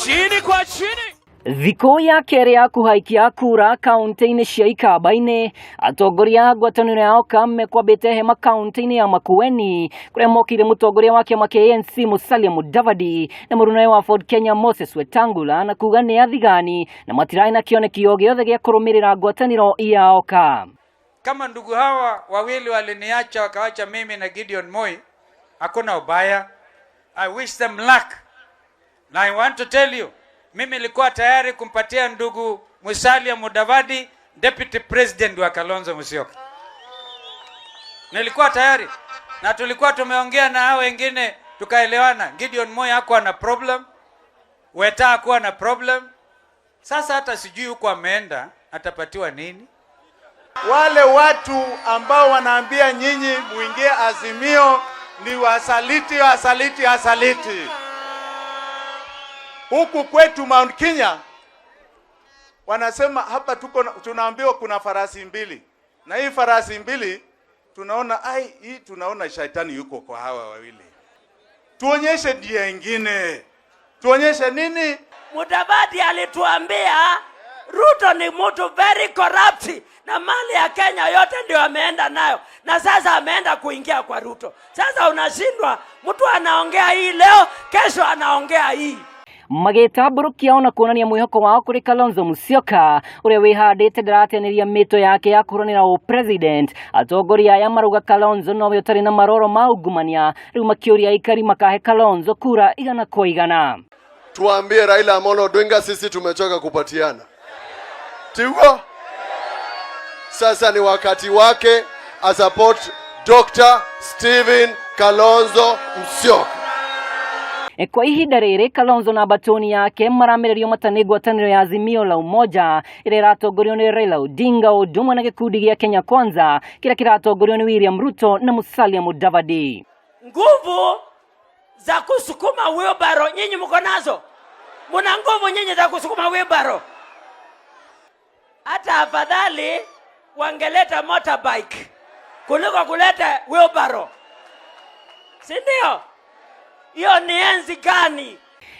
Chini kwa chini. Thikũ ya kerĩ ya kũhaikia kura kaunti-inĩ cia Ikamba-inĩ, atongoria a ngwatanĩro ya OKA mekwambĩte hema kaunti-inĩ ya Makueni kũrĩa mokire mũtongoria wa kĩama kĩa ANC Musalia Mudavadi na mũrunawe wa Ford Kenya Moses Wetangula na kuga nĩ athigani na matirarĩ na kĩoneki o gĩothe gĩa kũrũmĩrĩra ngwatanĩro ya OKA. Kama ndugu hawa wawili waliniacha wakawacha mimi na Gideon Moi, hakuna ubaya. I wish them luck. Na I want to tell you, mimi nilikuwa tayari kumpatia ndugu Musalia Mudavadi deputy president wa Kalonzo Musyoka. Nilikuwa tayari na tulikuwa tumeongea na hao wengine tukaelewana. Gideon Moi hakuwa na problem, Weta hakuwa na problem. Sasa hata sijui huko ameenda atapatiwa nini. Wale watu ambao wanaambia nyinyi muingie Azimio ni wasaliti, wasaliti, wasaliti. Huku kwetu Mount Kenya wanasema hapa tuko tunaambiwa kuna farasi mbili, na hii farasi mbili tunaona ai, hii tunaona shetani yuko kwa hawa wawili. Tuonyeshe njia ingine, tuonyeshe nini? Mudavadi alituambia Ruto ni mtu very corrupt na mali ya Kenya yote ndio ameenda nayo, na sasa ameenda kuingia kwa Ruto. Sasa unashindwa, mtu anaongea hii leo, kesho anaongea hii. Magĩtambũrũkia ona kuonania mwĩhoko wao kũrĩ Kalonzo Musyoka ũrĩa wĩhandĩte ndarateanĩria mĩto yake ya kũhũranĩra ũpresident. Atongoria aya marauga Kalonzo nowe ũtarĩ na maroro ma ungumania, rĩu makĩũria aikari makahe Kalonzo kura 100 kwa 100. Tuambie Raila Amolo Odinga, sisi tumechoka kupatiana. Tigo, sasa ni wakati wake asupport Dr. Stephen Kalonzo Musyoka. E, kwa ihinda rĩrĩ Kalonzo na batoni yake maramererio mata nĩ ngwatanĩro ya Azimio la Umoja ĩrĩa ĩratongorio nĩ Raila Odinga ũndũ ũmwe na gĩkundi gĩa Kenya Kwanza kĩrĩa kĩratongorio nĩ William Ruto na Musalia Mudavadi. Nguvu za kusukuma wheelbarrow nyinyi mko nazo? Muna nguvu nyinyi za kusukuma wheelbarrow? Hata afadhali wangeleta motorbike kuliko kuleta wheelbarrow, si ndio? Hiyo ni enzi gani?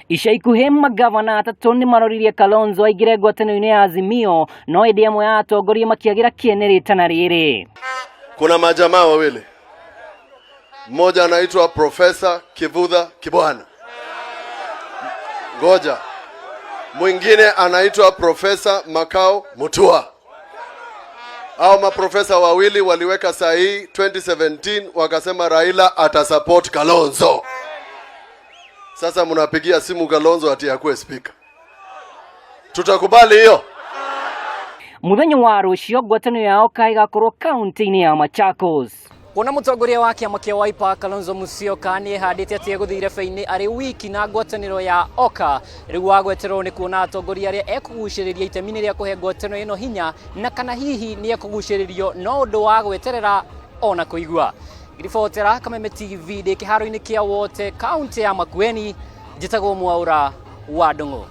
Ica ikuhĩ magavana atatũ nĩ maroririe Kalonzo aingĩre ngwatanĩro-inĩ ya Azimio no ĩndĩ amwe a atongoria makĩagĩra kĩene rĩtana rĩrĩ. Kuna majamaa wawili, mmoja anaitwa Profesa Kivutha Kibwana, ngoja, mwingine anaitwa Profesa Makau Mutua. Hao maprofesa wawili waliweka sahihi 2017 wakasema Raila atasupport Kalonzo. Sasa mnapigia simu Kalonzo ati akuwe speaker. Tutakubali hiyo? Mũthenya wa rũciũ ngwatanĩro ya OKA ĩgakorwo kaunti-inĩ ya Machakos. Kuona mũtongoria wa kĩama kĩa Wiper Kalonzo Musyoka nĩ ehandĩte atĩ egũthiĩ irebe-inĩ arĩ wiki na ngwatanĩro ya OKA, rĩu wagweterwo nĩ kuona atongoria arĩa ekũgucĩrĩria itemi-inĩ rĩa kũhe ngwatanĩro ĩno hinya na kana hihi nĩ ekũgucĩrĩrio no ũndũ wa gweterera ona kũigua. Ngiribotera Kameme TV ndĩ kĩharo-inĩ kĩa Wote, kaunti ya Makueni, njĩtagwo Mwaũra wa Ndung'u.